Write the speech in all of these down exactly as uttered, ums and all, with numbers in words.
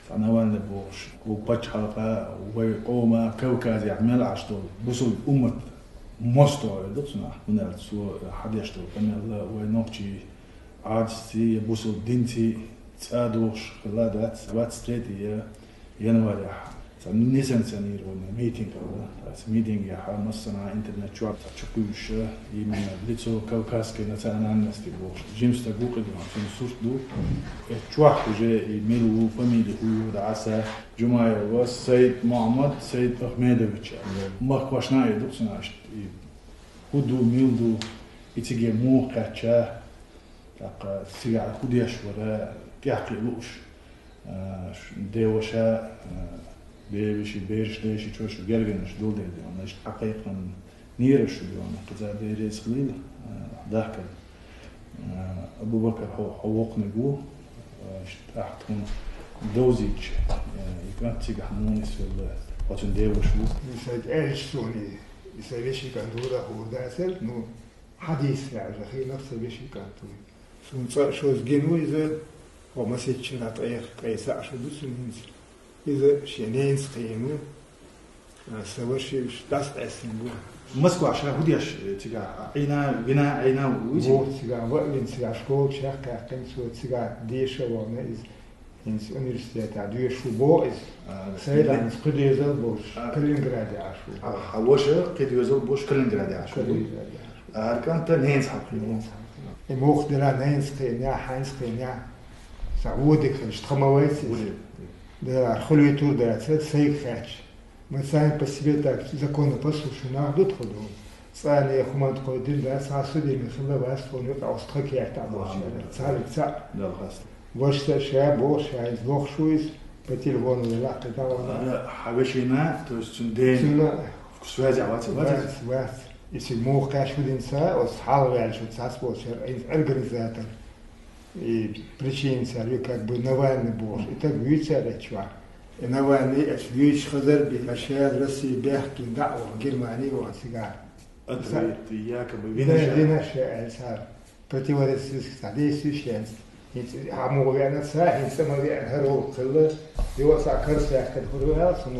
Цхьа Навальный бохуш, вай пачхьалкха, вай къома, Кавказехь мел Ӏаш долу бусулба уммат мосто а ду цунах, хӀунда аьлча цо хьадеш долу къамел вай нохчийн Ӏадатций я бусулба динций цӀа дохуш хилла дац. Двадцать третье январехь цхьа несанкционированный митинг хилла. Цу митингехь массанхьа интернет чохь цхьа чу кхуьйсуш, именно лицо кавказской национальности бохуш, жима стаг ву кхидӀа, цуьнан сурт ду. Э, чохь уже и мила ву, фамили хӀун ю, Ӏаса, Джумаева Сайд Мухьаммад Сайд Ахмедович. Махкошна а ду цунах, и хӀун ду, мила ду, и цига муха кхаьчча, тӀаккха цигахь хӀун деш вара, тӀаьхьа кхин лууш, а, ш-, деваша, а, деваши, бераш, дайши, чоьш гергарнаш дулдер де, ванна иштта хьакхайкхина нера шу де, ванна кхуза дерриг хилийла, а, дахкар. А, Абу-Бакар, хьо, хьо воккханиг ву, а, иштта ахьа тхуна довзийча, а, и кӀант цигахь муха нисвелла, хьо цуьнан деваш ву. И сан аьлча суна, и сан вешин кӀант вара хӀора дацара, ну, хьадийса ваьӀжа хиларх сан вешин кӀант ву. Суна цкъа а шозза гина ву иза, хьо масех шарахь тӀех, ткъе цхьаъ шо ду цуьнан хӀинца. Иза шен ненца кхиъна ву, а, сан ваша уьш дӀасаӀаьстина бу. Москва ша хӀун деш цигахь? Ӏийна, вина, Ӏийна ву иза? Ву, цигахь ваъ вина, цигахь школа чекхъяьккхина, цо цигахь деша а вахана иза. ХӀинца университетехь доьшуш ву боху иза. А, Сайдана кхин доьзал болуш, а, Калининграде Ӏаш ву. А, хьан ваша кхин доьзал болуш Калининграде Ӏаш ву? Калининграде Ӏаш ву. А, хӀара кӀант ненца хьалкхиъна? Ненца хьалкхиъна. И муха делахь, ненца кхиъна, хьанца кхиъна, сан вон дика хилча, тхан ма вайца иза. Вон дика. Да, хӀара хуьлуьйтур дацара, сайга хаьттича. Мы сами по себе так законопослушный нах ду тхо ду. Цкъа а хӀуманна тхо дина дац, цхьа судимый хилла вац тхуна юкъахь оцу тхан керта а бохуш. Цхьаьнниг цхьаъ. Ваша ша боху, ша иза лохуш ву иза, по телефону велахь кхидӀа вахана. Ара, хьан вешина, то есть цуьнан дена, цуьнан связь а вац, вац? Вац, вац. И цига муха кхаьчча хӀун дина ца, оцу хьалха ваьллачу цхьацца болчара, иза организатор. И причина цара ю, как бы, Навальный бохуш, и таг вуьйцу цара эцчохь. И Навальный эцу вуьйцуш хазар бина, ша Россия баьхкина дӀа а вахана, Германи а вахана цигахь. Ответы якобы вина ша. Вина ша аьлла цара. Противоречивших цхьа действий шен. ХӀинца хьан муха веана ца, хӀинца ма веана, хӀара гӀуллакх хилла. Йо, цхьа карс яьккхина хуьлу аьлла, цунна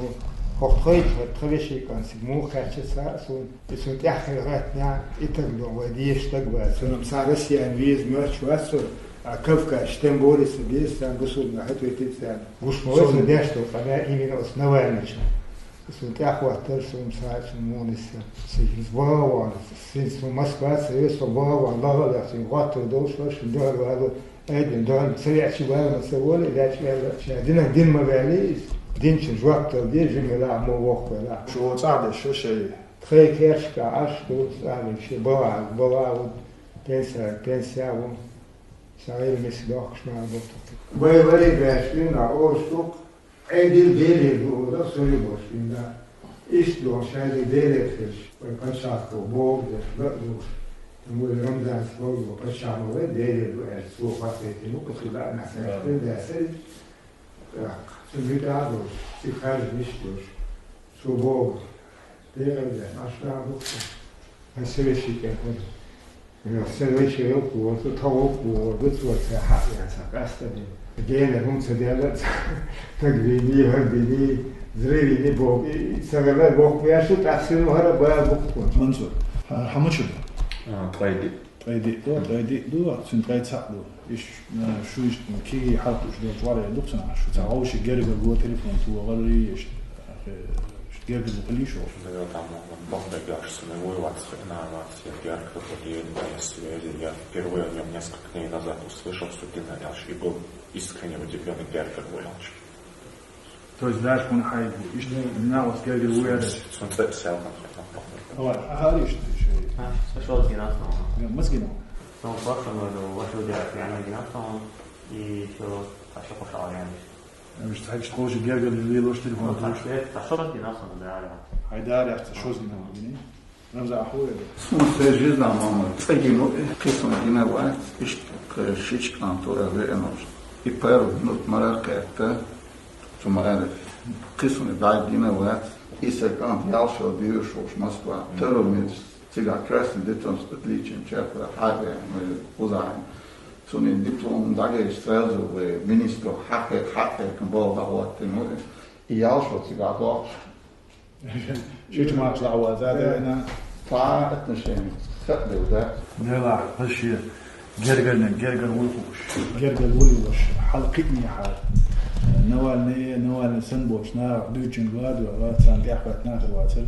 хӀокху тхайчу, хӀара тхан вешин кӀант цига муха кхаьчча ца, цунна. И цунна тӀаьххьара гӀаттанехь, и таг ду, вай дезаш стаг вац. Цунна цхьа Россияна веза моьттуш вац цо, а Кавказчу тем более ца беза, царна бусулба нах хӀета витина царна. Гуш ма вай цо деш долу къамел именно оцу Навальныйчун. Цунна тӀаьхьахӀоттар, цунна цхьа а цунна муха нисса. Цигахь ваха а вахана, цигахь цунна Москва ца веза, со ваха а вахана, лагӀа а лаьцна, цуьнга хӀоттар долуш вара, шуна дуьхьал валу. Айдина дуьхьал ца веача вала ма ца волу, и ваьча ваьлла, ша динан дин ма ваьллий иза. Динчун жоп дала де, жима велахь а, мо воккха велахь а. Шу цӀахь деш шу шай. Тхайн керташкахь Ӏаш ду, цӀахь вина шен бала, бала а ву, пенсия, пенсия а ву. Сан гӀийла миска дохкуш нах ду. Вай варе баьчкина нах олуш ду-кх, Ӏедал Делера ду олура, со ю бохуш бина. Иштта долуш шайга Делера хилча, вай пачхьалкхо боху деш, ла а луш. Вай Рамзанца боху, паччахь ма вай, Делера ду аьлча, цо хьастайтина ву, кху хила а нах, нах хила дацара. ТӀаккха цу муьтӀахь а долуш, цига харжа йиш йолуш, цо боху, декъал бен, Ӏаш нах ду-кх. Аса вешин кӀант вара. Аса вешин гӀуллакх вара, тхо гӀуллакх вара, ду цо ца хьаъ ян ца къаста дина. Гена хӀума ца делла, ца таг вийний, хӀара дийний, зрий вийний боху. И ца хилла боху, яшу тӀаккха сину хӀара бала бу-кх. Мансур, хьан, хьан мича ду? А, ткъе диъ. Ткъе диъ ду, ткъе диъ ду, цуьнан ткъе цхьаъ ду. Иш, а, шу иштта кегий хьалхуш долчу варе ду цунах, шу ца вовши гергар го телефон, цо гӀаларий иштта, а, хе, иштта гергар бу хилий шу? Да, я там, бомбегаш, с него и ватс, на ватс, я гергар бу, я связи, я впервые о нём несколько дней назад услышал, что ты ныряешь, и был искренне удивлён и гергар бу, я очень. То есть даже кхунна хьайга бу, иштта нагӀас гергар ву яра? Цунна цӀе сел хьан. Давай, ахари иштта шей. А, со шозза гина ас нагӀа. Мас гина? Со бахана ваьлла, ваша дера, я гина ас нагӀа. И со, а со кхуша а ян иштта. Уьш цхьаьнгаш тховша гергар лелош телефон тховша. Цхьа шозза гина ас нагӀа, да, да. Хьай да, аьлла, цхьа шозза гина ас нагӀа гиний? Рамзан, ахуй. Суна сан жизнь ма ма цӀе гина, кхин суна гина вац, иштта кхин шича кӀант вара веана. И пару минут мара кхетта, цу ма аьлла, кхин суна дӀа гина вац, и сан кӀант ял шо дуьйш волуш Москва, второй месяц, цигахь красный диплом с отличием чекхваьлла, хьа а веана, вай кхузахь. Цуьнан диплом дӀагайча сразу вай министро хьакхе-, хьакхайкхина болх дӀахӀоттийна ву. И ялшо цигахь дохуш. Шича махча дӀахьо, цхьа а отношени хаа дела, да? Делахь, хаза шен гергана, гергара вуй хууш. Гергара вуй хууш, хьала кхиънехьара. Навальный, Навальный санна болчу нахах дуьйцучуьнга ладоьгӀна, царна тӀаьхьа хӀоьттина нах хир вацара.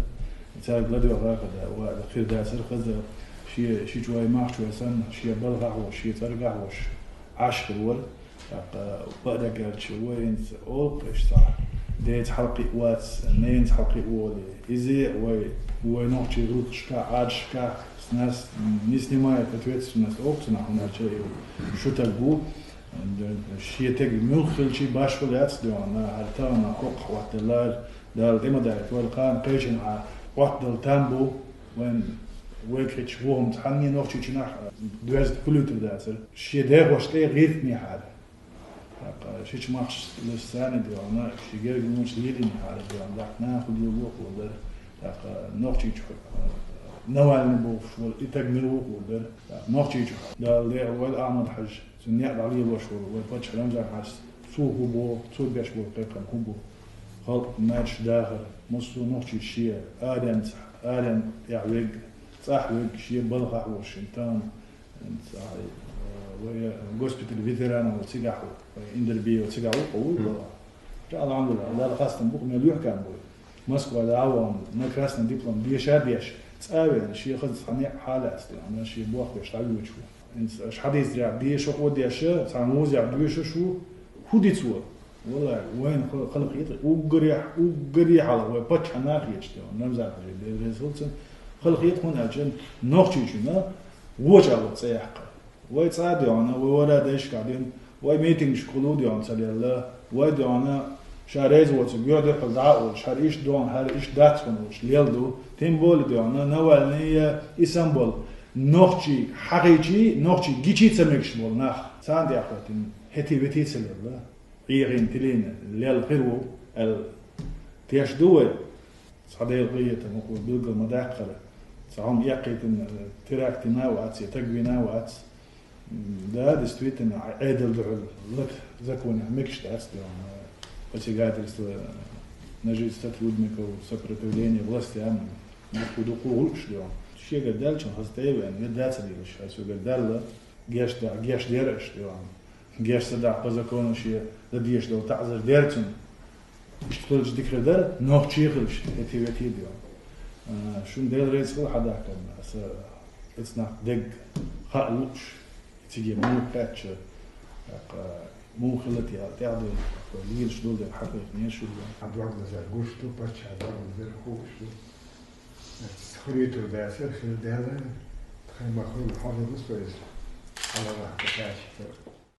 Цаьрга ладоьгӀна хаза, ва-, хир дацара хаза, шен, шичой махчой санна, шен балхахь волуш, шен цӀаргахь волуш Ӏаш хир вара. ТӀаккха бакъдерг аьлча, вай хӀинца олу-кх иштта, деца хьалакхиъ вац, ненаца хьалакхиъ волу. Иза а вай, вай нохчийн гӀиллакхашкахь, Ӏадаташкахь, с нас не снимает ответственность олу цунах, хӀунда аьлча и шун стаг ву. Шен стаг муьлха хилча башхо яц, дуьйна, хӀара тахана хӀокху хьоттаделла, Дала тӀе ма дайтта, вай кхана кхечанхьа хьоттадала там бу, вайн вайга хеташ ву хӀума цхьанне Нохчийчу нах доьзна хуьлуьйтур дацара. Шен дехошна тӀе гӀиртинехьара. ТӀаккха шича махча лаьцна царна дуьйна, шен герга муьлхачу лелийнехьара дуьйна, тӀаккха нахана хӀун лело хуур дара. ТӀаккха Нохчийчу, Навальный бохуш волу и стаг мила ву хуур дара. ТӀаккха Нохчийчу Дала дехьа войла Ахьмад-Хьаьжа, цуьнан некъ дӀалелош волу вай паччахь Рамзан-Хьаьжас, цо хӀун боху, цо беш болу кхайкхам хӀун бу. Халкъ маьрша дахар, массо а нохчи шен аренца, аренна тӀехь верг, цӀахь верг, шен балхахь волуш шен тахана. ХӀинца ахь, э, вай, э, госпиталь ветеранов цигахь ву, вай Индербиев цигахь ву, кху вуй, вала. Ша, алхьамдулиллахӀ, Дала хастам бу, мел юьхькан бу. Москва дӀа а вахана, на красный диплом деша а деш, цӀа а веана, шен хаза цхьа некъ хьалаьцна, шен бохбеш дӀавоьдуш ву. ХӀинца аша хьадийцарехь, деша хӀокхо а деша, цхьана вузехь доьшуш ву, хӀун ди цо? Валлай, вайна хала, хала хета, уггаре, уггаре хьалха вай паччахьан нахе хеташ дуьйна, Рамзан-Хьаьжа, Дела реза хуьлда цунна, хала хета, хӀунда аьлча Нохчийчунна вочу агӀор цӀе яккхар. Вай цӀа а дуьйна, вай вара дайшкахь дуьйна, вай митингашкахула дуьйна ца лелла, вай дуьйна, ша реза воцург юьхь-дуьхьал дӀа а олуш, хӀара иштта дуьйна, хӀара иштта дац хӀума олуш лелла ду. Тем более дуьйна, Навальный я и сам болу, нохчий хьахийчий, нохчий гичий ца мегаш болу нах, царна тӀехь хӀоьттина, хӀетий-ветий ца лелла. Ӏехийна, тилийна лелла хир ву аьлла тешна ду вай. Цхьа Делан къинхетам, хӀокхо билггал ма даккхара. Цхьа хӀума эккхийтина, теракт йина а вац, я стаг вийна а вац. Да, действительно, Ӏедал дуьхьал лата законехь мегаш дац дуьйна, посягательство на жизнь сотрудников сопротивления властям, дукха-дукха гӀуллакхаш дуьйна. Шегара даьллачун хаза тӀе а веана, вен дацар йилаш, аса вегара даьлла, геш да-, геш дера аша дуьйна. Геш ца дахь, по закону шен дан дезаш долу таӀзар дера цунна. Иштта хилча дика хир дара, нохчий хилча, хӀетий-ветий дуьйна. А, шуна Дела реза хуьлда хьан дахкарна, аса оцу нах дегга хаа лууш, цига муха кхаьчча, тӀаккха муха хила те, тӀаьхьа дуьйна, тӀаккха лелаш долу дела хьакхайкхинера шу. Хьан дог лазар гуш ду, паччахьан дог лазар хууш ду. Аса хуьлуьйтур дацара, хир даьлла, тхайн ма хуьлу, хьо хир ву со иза. Хьалавахьа кхача.